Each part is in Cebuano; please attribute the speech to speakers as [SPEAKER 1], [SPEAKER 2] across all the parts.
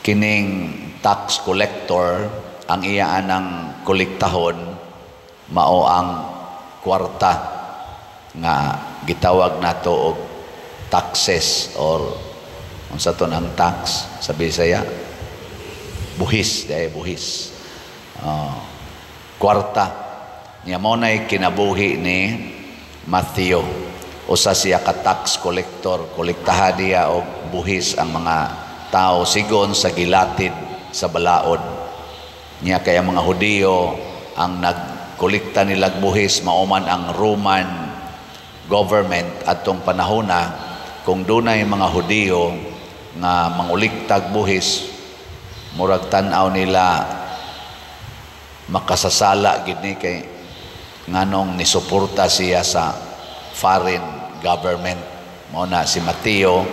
[SPEAKER 1] Kining tax collector, ang iya anang kolektahon mao ang kwarta nga gitawag nato og taxes or unsa ton ang tax sa Bisaya, buhis dahil buhis, kwarta niya. Mao nay kinabuhi ni Matthew. Usa siya ka tax collector. Kolektaha niya og buhis ang mga tao sigon sa gilatid sa balaod niya, kaya mga Hudiyo ang nagkolekta nilag buhis, mao man ang Roman government atong panahona. Kung dunay mga Hudiyo nga manguliktag buhis, murag tan-aw nila makasasala gid ni, kay nganong nisuporta siya sa foreign government. Mao na si Mateo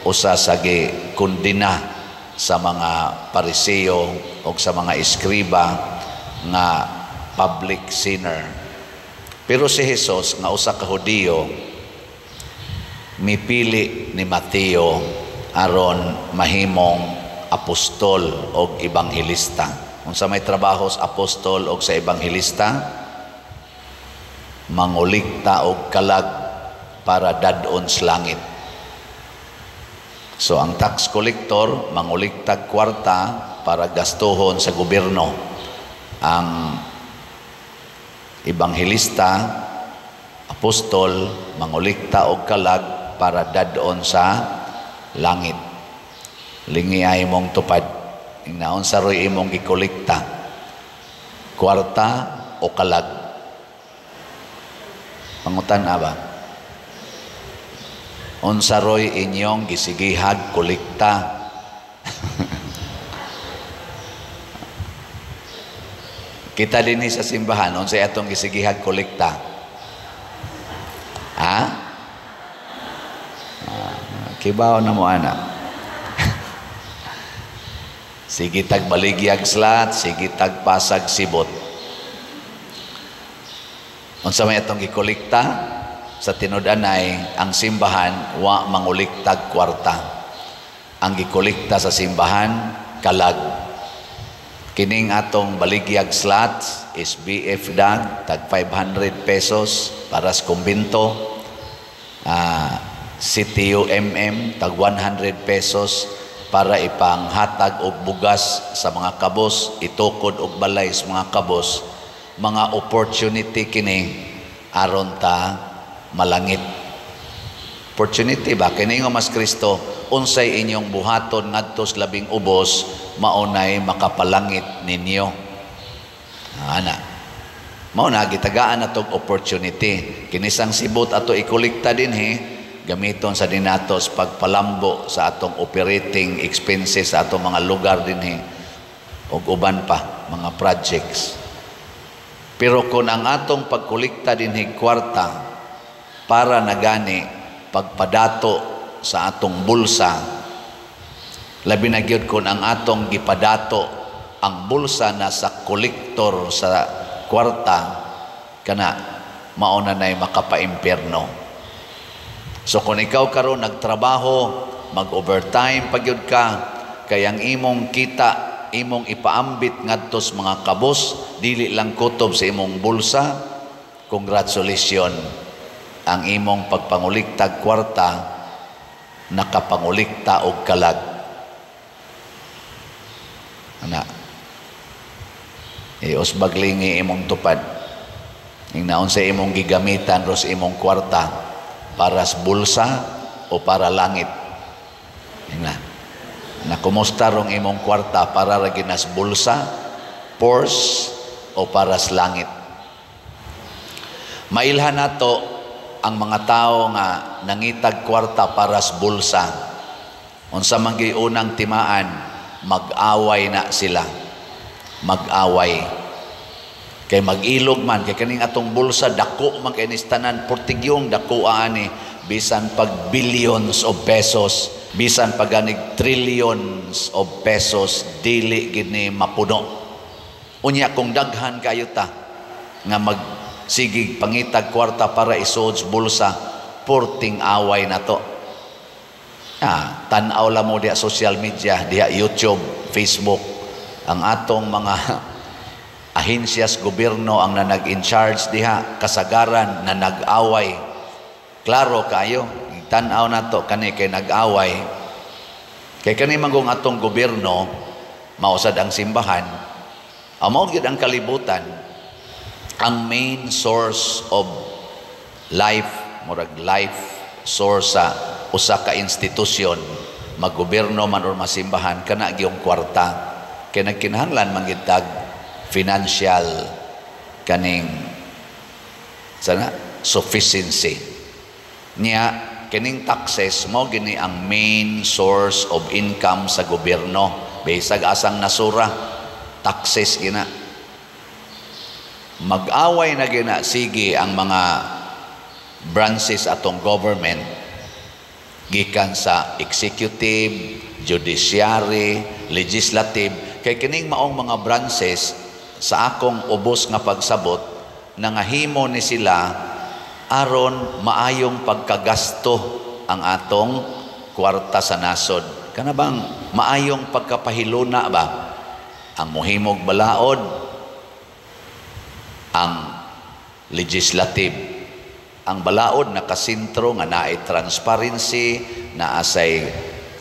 [SPEAKER 1] usa sa gikondena sa mga Pariseo o sa mga eskriba nga public sinner. Pero si Jesus nga usa ka Hudiyo, mipili ni Mateo aron mahimong apostol og ebanghelista. Unsa may trabaho sa apostol og sa ebanghelista? Mangulikta og kalag para dad-on sa langit. So ang tax collector manguliktag kwarta para gastuhon sa gobyerno. Ang ebanghelista, apostol, mangulikta og kalag para dad-on sa langit. Lingi ay imong tupad. Ingnaon sa roy imong gikolekta? Kwarta o kalag? Pangutan ba? Unsa roy inyong gisigihag kolekta? Kita dinhi sa simbahan, unsay atong gisigihag kolekta? Ha? Kibaw na mo ana. Sige tag baligyag slat, sige tag pasag sibot. Unsa may atong gikolekta? Sa tinud-anay, ang simbahan wa manguliktag kwarta. Ang gikolekta sa simbahan, kalag. Kining atong baligyag slots is BF dag tag 500 pesos para sa kumbinto. CTUMM tag 100 pesos para ipanghatag og bugas sa mga kabos, itukod og balay sa mga kabos. Mga opportunity kini aron ta malangit. Opportunity ba? Kini nga mas Kristo, unsay inyong buhaton ngadto sa labing ubos, maunay makapalangit ninyo. Ana. Mao na gitagaan natog opportunity. Kinisang sibot ato ikolekta dinhi, gamiton sa dinatos pagpalambo sa atong operating expenses sa atong mga lugar dinhi ug uban pa mga projects. Pero kung ang atong pagkolekta dinhi kwarta para nagani pagpadato sa atong bulsa, labi na gyud kung ang atong gipadato ang bulsa na sa kolektor sa kwarta, kana mao na nay makapaimpierno. So kung ikaw karon nagtrabaho, mag-overtime pa gyud ka, kay ang imong kita imong ipaambit ngadto sa mga kabos, dili lang kutob sa imong bulsa, congratulations, ang imong pagpanguliktag kwarta nakapangulikta og kalag. Ana. Iusbag lingi imong tupad. Ingnaon sa imong gigamitan ros imong kwarta, para sa bulsa o para langit? Ingna. Na kumusta rong imong kwarta, para ra ginas bulsa, purse o para sa langit? Mailhan nato ang mga tao nga nangitag kwarta para sa bulsa. Unsa man gyud unang timaan, mag-away na sila. Mag-away. Kay mag-ilog man, kay kaning atong bulsa dako man kay tanan, portigyong dako ani, bisan pag billions of pesos, bisan pag ganig trillions of pesos, dili gid ni mapuno. Unya kung daghan kayo ta nga magsigig pangitag kwarta para isuod sa bulsa, porting away na to. Tan-aw lang mo diha social media, diha YouTube, Facebook, ang atong mga ahensyas gobyerno ang na nag-in charge diha, kasagaran na nag-away. Klaro kayo, tan-aw nato kani kay nag-away. Kay kani manggong atong gobyerno, mausad ang simbahan, mao gyud ang kalibutan, ang main source of life, murag life source sa usa ka institusyon, maggobyerno man or masimbahan, kana gyung kwarta. Kay nagkinahanglan man gyud tag financial kaning sana sufficiency. Nya kining taxes mo gini ang main source of income sa gobyerno. Bisag asang nasura, taxes gina. Mag-away na gina sige ang mga branches atong government gikan sa executive, judiciary, legislative. Kay kining maong mga branches, sa akong ubos nga pagsabot, nangahimo ni sila aron maayong pagkagasto ang atong kwarta sa nasod. Kana bang maayong pagkapahiluna ba? Ang muhimog balaod, ang legislative. Ang balaod nakasentro nga naay transparency, naasay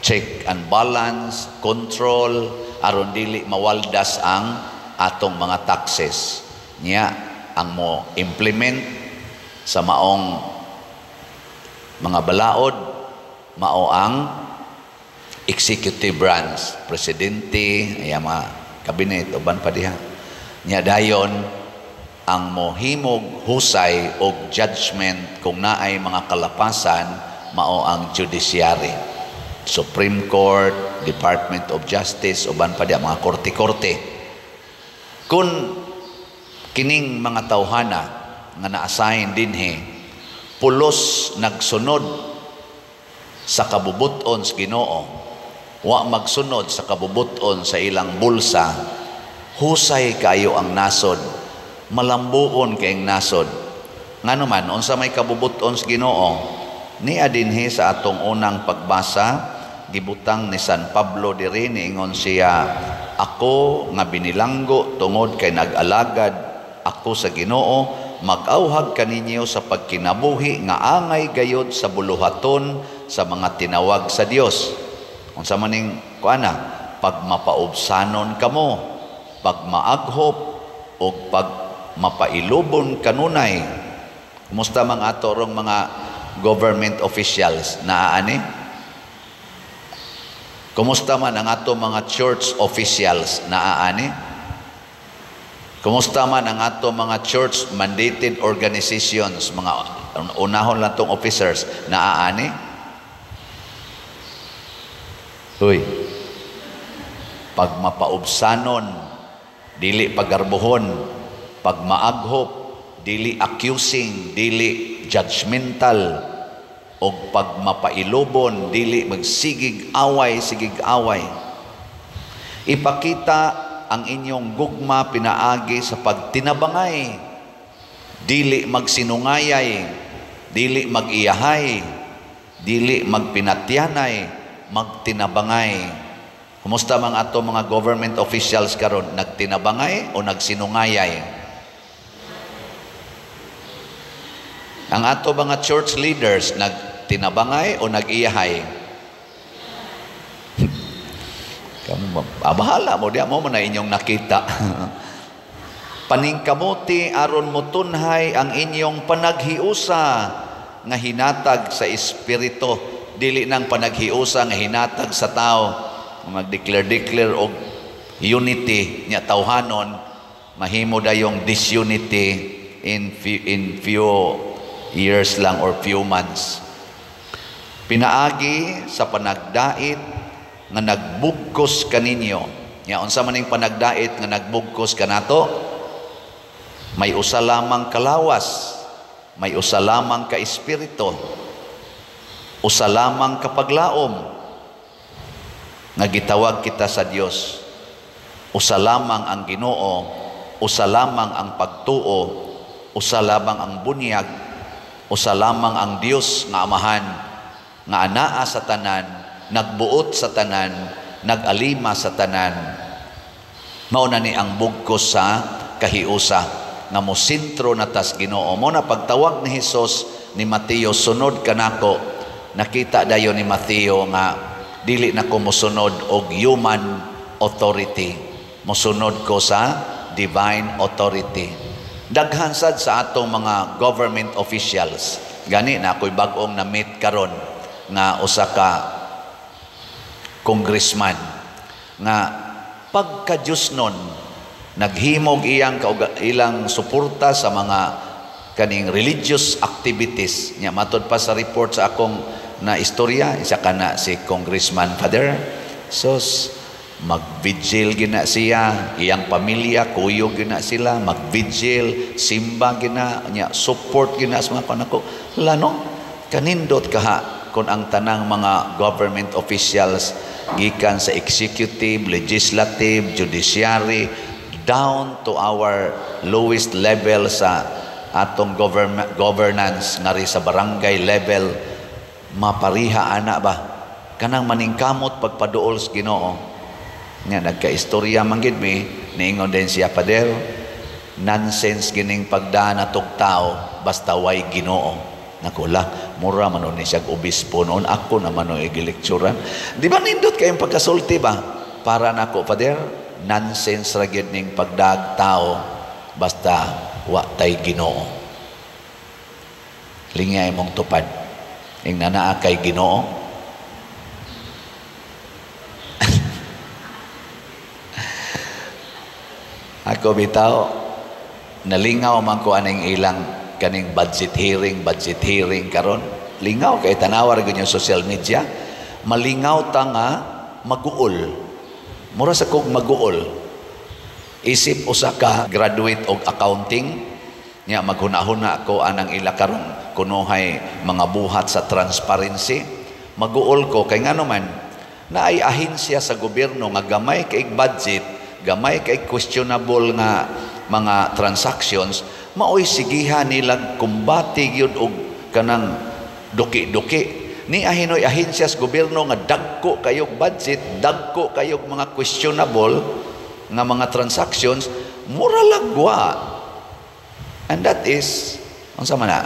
[SPEAKER 1] check and balance, control, aron dili mawaldas ang atong mga taxes. Nya ang mo implement sa maong mga balaod mao ang executive branch, presidente, ay mga kabinet uban pa diha. Nya dayon ang mohimog husay og judgment kung naay mga kalapasan mao ang judiciary. Supreme Court, Department of Justice, uban pa diha mga korte-korte. Kung kining mga tawhana nga na-assign dinhi pulos nagsunod sa kabubuton sa Ginoo, wa magsunod sa kabubuton sa ilang bulsa, husay kayo ang nasod, malambuon kayong nasod. Ngano man, unsa may kabubuton sa Ginoo? Niya dinhi sa atong unang pagbasa, gibutang ni San Pablo diri, niingon siya, ako nga binilanggo tungod kay nag-alagad ako sa Ginoo, mag-auhag kaninyo sa pagkinabuhi nga angay gayod sa buluhaton sa mga tinawag sa Dios. Unsa man ning kuana, pagmapaubsanon kamo, pagmaaghop og pagmapailubon kanunay. Kumusta mang ato rong mga government officials naa ani? Kumusta man ang ato mga church officials naa ani? Kumusta man ang ato mga church mandated organizations, mga unahon lang tong officers naa ani? Uy, pagmapaubsanon, dili pagarbuhon, pagmaaghop, dili accusing, dili judgmental, og pagmapailubon, dili magsigig away, sigig away. Ipakita ang inyong gugma pinaagi sa pagtinabangay, dili magsinungayay, dili mag-iyahay, dili magpinatyanay, magtinabangay. Kumusta mga ato mga government officials karon, nagtinabangay o nagsinungayay? Ang ato mga church leaders, nagtinabangay o nag-iyahay? Bahala mo, di mo na inyong nakita. Paningkamuti aron motunhay ang inyong panaghiusa nga hinatag sa espiritu, dili nang panaghiusa nga hinatag sa tao. Mag-declare-declare og unity nya tawhanon, mahimo dayong disunity in few years lang or few months. Pinaagi sa panagdait nga nagbugkos kaninyo. Nya unsa man ning panagdait nga nagbugkos kanato? May usa lamang kalawas, may usa lamang ka espiritu, usa lamang kapaglaom nga gitawag kita sa Dios. Usa lamang ang Ginoo, usa lamang ang pagtuo, usa lamang ang bunyag, usa lamang ang Dios nga Amahan nga anaa sa tanan, nagbuot sa tanan, nagalima sa tanan. Mao na ni ang bugkos sa kahiusa nga mosentro na tas Ginoo. Mo na pagtawag ni Hesus ni Mateo, "Sunod kanako," nakita dayon ni Mateo nga dili na ko mosunod og human authority, mosunod ko sa divine authority. Daghan sad sa atong mga government officials. Gani na ako'y bag-ong na-meet karon nga usa ka congressman nga pagka Diyos nun naghimog iyang ilang suporta sa mga kaning religious activities nya. Matod pa sa report sa akong na istorya, isa kana si Congressman, Father, sos, mag-vigil gina siya, iyang pamilya, kuyog gina sila, mag-vigil, simba gina nya, support gina sa mga kanako lano. Kanindot kaha kung ang tanang mga government officials, gikan sa executive, legislative, judiciary, down to our lowest level sa atong government governance ngari sa barangay level, mapariha ana ba, kanang maningkamot pagpaduol sa Ginoo. Nga nagkaistorya man gid mi, niingon din siya, "Pader, nonsense gining pagdaan natog tao basta way Ginoo." Nakula, mura man ni siya obispo noon, ako naman no igilecturan. Di ba nindot kayong pagkasulti ba? "Para nako, Father, nonsense ra gyud ning pagdag tao basta wa tay Ginoo." Lingay mong tupad. Ing naa kay Ginoo. Ako bitaw, nalingaw man ko aning ilang kaning budget hearing karon. Lingaw kay tanawa ra gyud yung social media. Malingaw ta nga maguol. Mura sa kog maguol. Isip usa ka graduate og accounting nya, maghuna-huna ko anang ila karon kunuhay mga buhat sa transparency. Maguol ko kay ngano man naay ahensya sa gobyerno nga gamay kay budget, gamay kay questionable nga mga transactions, maoy sigihan nilang kumbati gyud og kanang duki-duki. Ni ahinoy ahensya sa gobyerno nga dagko kayog budget, dagko kayog mga questionable nga mga transactions, mura lagwa. And that is unsa man na?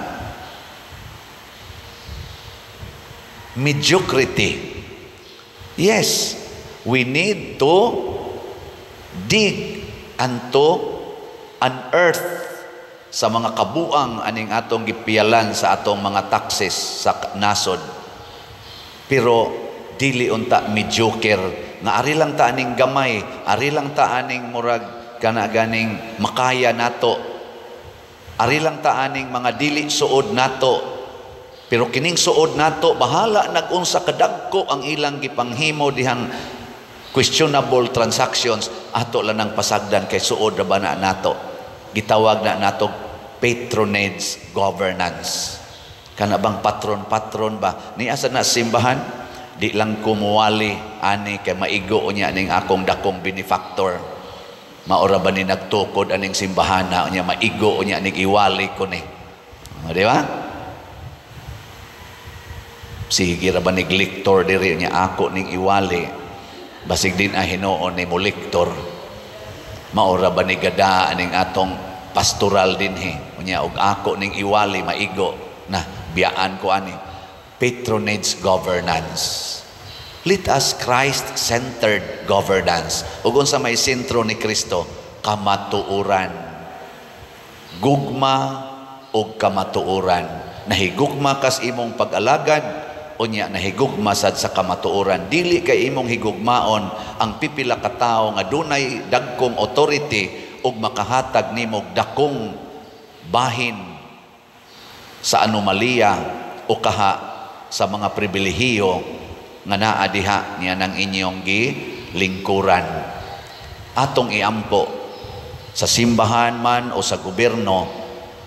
[SPEAKER 1] Mediocrity. Yes, we need to dig and to unearth sa mga kabuang aning atong gipiyalan sa atong mga taxes sa nasod. Pero dili unta mediocre nga ari lang ta aning gamay, ari lang ta aning murag kana ganing makaya nato. Ari lang ta aning mga dili suod nato. Pero kining suod nato, bahala nag-unsa kadagko ang ilang gipanghimo dihang questionable transactions, ato lang ang pasagdan kay suod ra ba na nato. Gitawag na nato patronage governance. Kana bang patron-patron ba? Ni asa na simbahan? Di lang kumuwali ani kay maigo unya ning akong dakong benefactor. Maora ba ni nagtukod aning simbahan na unya maigo unya ning iwali ko ni. O, di ba? Sige ra ba nig lektor diri nya ako ning iwali. Basig din a hinuon ni mo lektor. Maora ba ni gada aning atong pastoral dinhi. Unya og ako ning iwali maigo na biyaan ko ani. Patronage governance. Let us Christ-centered governance. Ug unsa may sentro ni Kristo? Kamatuoran. Gugma og kamatuoran. Nahigugma kas imong pag-alagad, unya nahigugma sad sa kamatuoran. Dili kay imong higugmaon ang pipila ka tawo nga dunay dagkong authority ug makahatag nimo dakong bahin sa anomalya o kaha sa mga pribilehiyo nga naa diha niya ng inyong gilingkuran. Atong iampo sa simbahan man o sa gobyerno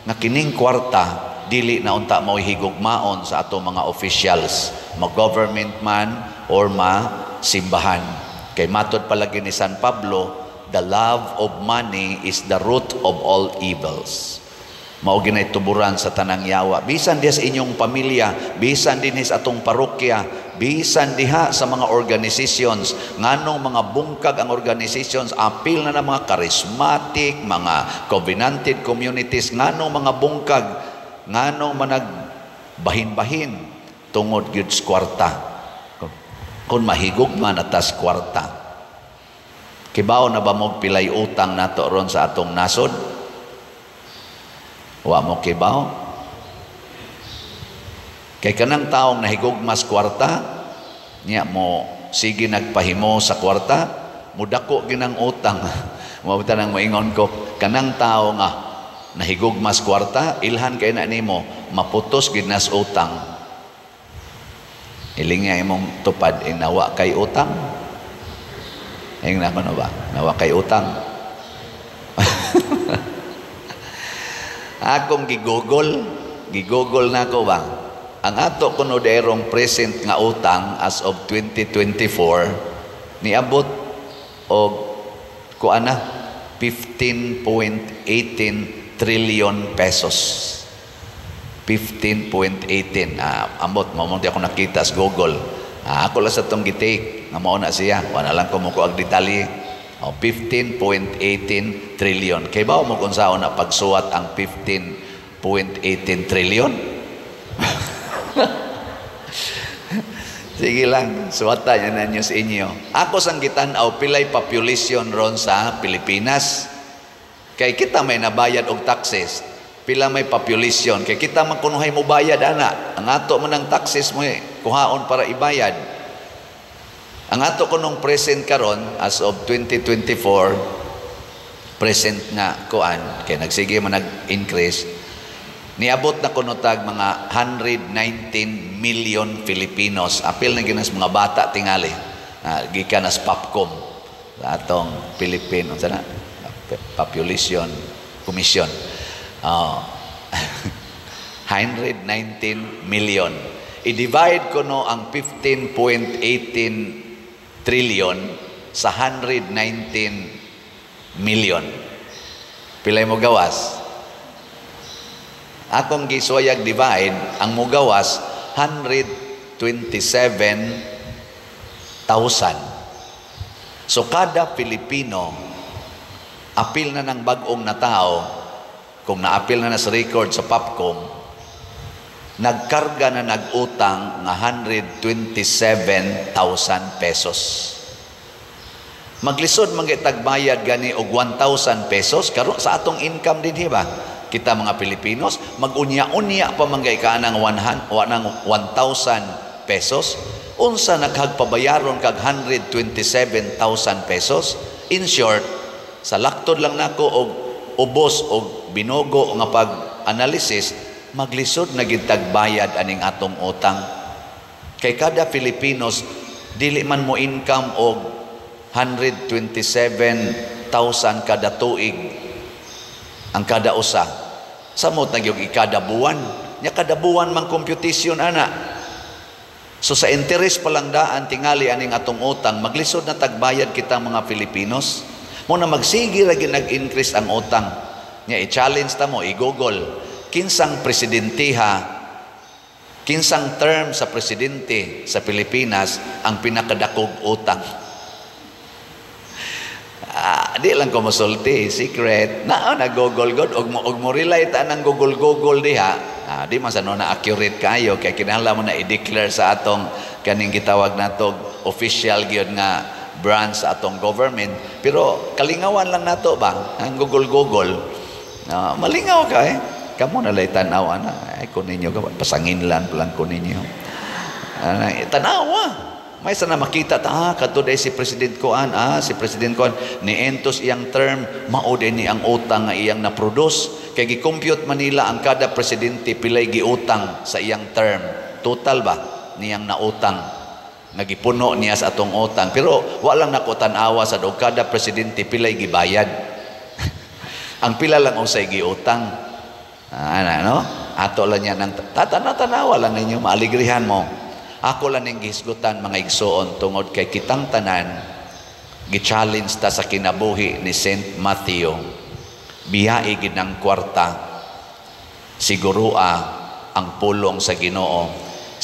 [SPEAKER 1] nga kining kwarta dili na unta mo higugmaon sa atong mga officials, ma-government man or ma-simbahan. Kay matod palagi ni San Pablo, the love of money is the root of all evils. Mao ginay tuburan sa tanang yawa. Bisan diya sa inyong pamilya, bisan din sa atong parokya, Bisan diha sa mga organizations, nganong mga bungkag ang organizations, apil na ng mga charismatic, mga covenanted communities, nganong mga bungkag, nganong manag bahin-bahin, tungod gyud sa kwarta. Kung mahigugma na tas kwarta. Kibaw na ba mo pilay utang nato ron sa atong nasod? Wa mo kibaw? Kay kanang taong nahigugmas kwarta, niya mo sige nagpahimo sa kwarta, mudako ginang utang. Mao nang moingon ko, kanang tao nga nahigugmas kwarta, ilhan kay na nimo, maputos gid nas utang. Iling nga imong tupad, nawa kay utang. Ing na kuno ba? Nawa kay utang. Akong gigugol na ko ba? Ang ato kuno derong present nga utang as of 2024 niabot og kuana 15.18 trillion pesos. 15.18. Ambot mao mo ako nakita sa Google. Ako lang sa tong gitake nga mao na siya. Wala lang ko mo og detalye. Oh, 15.18 trillion. Kay bawo mo kung saon na pagsuwat ang 15.18 trillion? Sige lang, suwata niya na sa inyo. Ako sang gitan-aw pilay population ron sa Pilipinas. Kay kita may nabayad og taxes, pila may population. Kay kita man kunuhay mo bayad ana. Ang ato man ang taxes mo kuhaon para ibayad. Ang ato kunong present karon as of 2024, present nga kuan kay nagsige man nag-increase, niabot na kuno tag mga 119 million Filipinos. Apil na ginas mga bata tingali. Gikan as POPCOM sa atong Philippine unsa na Population Commission. 119 million. I-divide kuno ang 15.18 trillion sa 119 million. Pilay mo gawas? Akong gisuwayag divide, ang mugawas 127,000. So kada Pilipino, apil na ng bag-ong na tao, kung naapil na na sa record sa POPCOM, nagkarga na nag-utang nga 127,000 pesos. Maglisod man kay tagbayad gani og 1,000 pesos karon sa atong income din ba? Kita mga Pilipinos, mag-unya-unya pa man kay ka ng 1,000 pesos, unsa naghagpabayaron kag 127,000 pesos? In short, sa laktod lang nako og ubos og binugo nga pag-analysis, maglisod na gid tagbayad aning atong utang. Kay kada Filipinos dili man mo income og 127,000 kada tuig ang kada usa. Samot na gyud ikada buwan. Nya kada buwan man computation ana. So sa interest pa lang daan tingali aning atong utang, maglisod na tagbayad kita mga Filipinos. Mo na magsige ra gyud nag-increase ang utang. Nya i-challenge ta mo, i-Google kinsang presidentiha, kinsang term sa presidente sa Pilipinas ang pinakadakog utang. Di lang ko mosulti, secret. Na nag-Google god og mo rely ta nang Google Google diha. Di man sa no na accurate kayo kay kinahanglan mo na i-declare sa atong kaning gitawag nato official gyud nga branch sa atong government. Pero kalingawan lang nato ba ang Google Google. Malingaw ka eh. Kamo na lay tan-aw ana. Ay ko ninyo pasangin lang lang ko ninyo. Tanawa. May sana makita ta, kadto day si President Kuan, si President Kuan ni entos iyang term, mao day ni ang utang nga iyang na-produce. Kay gi-compute Manila ang kada presidente pilay giutang sa iyang term. Total ba niyang nautang nga gipuno niya sa atong utang. Pero wa lang nako tan-awa sa og kada presidente pilay gibayad. Ang pila lang usay giutang. Ana no? Ato lang niya nang tatanaw lang ninyo, maaligrihan mo. Ako lang ning gihisgutan mga igsoon tungod kay kitang tanan gi-challenge ta sa kinabuhi ni Saint Matthew. Biyai gid ang kwarta, siguroa ang pulong sa Ginoo.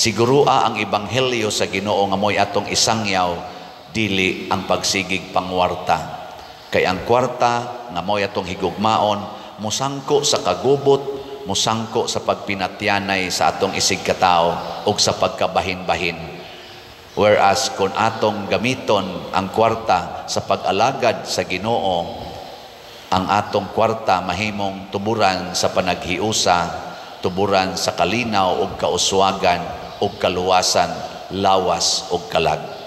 [SPEAKER 1] Siguro ang ebanghelyo sa Ginoo nga mo'y atong isangyaw, dili ang pagsigig pangwarta. Kay ang kwarta nga mo'y atong higugmaon, musangko sa kagubot, musangko sa pagpinatyanay sa atong isigkatao ug sa pagkabahin-bahin. Whereas kung atong gamiton ang kwarta sa pag-alagad sa Ginoo, ang atong kwarta mahimong tuburan sa panaghiusa, tuburan sa kalinaw ug kauswagan ug kaluwasan, lawas ug kalag.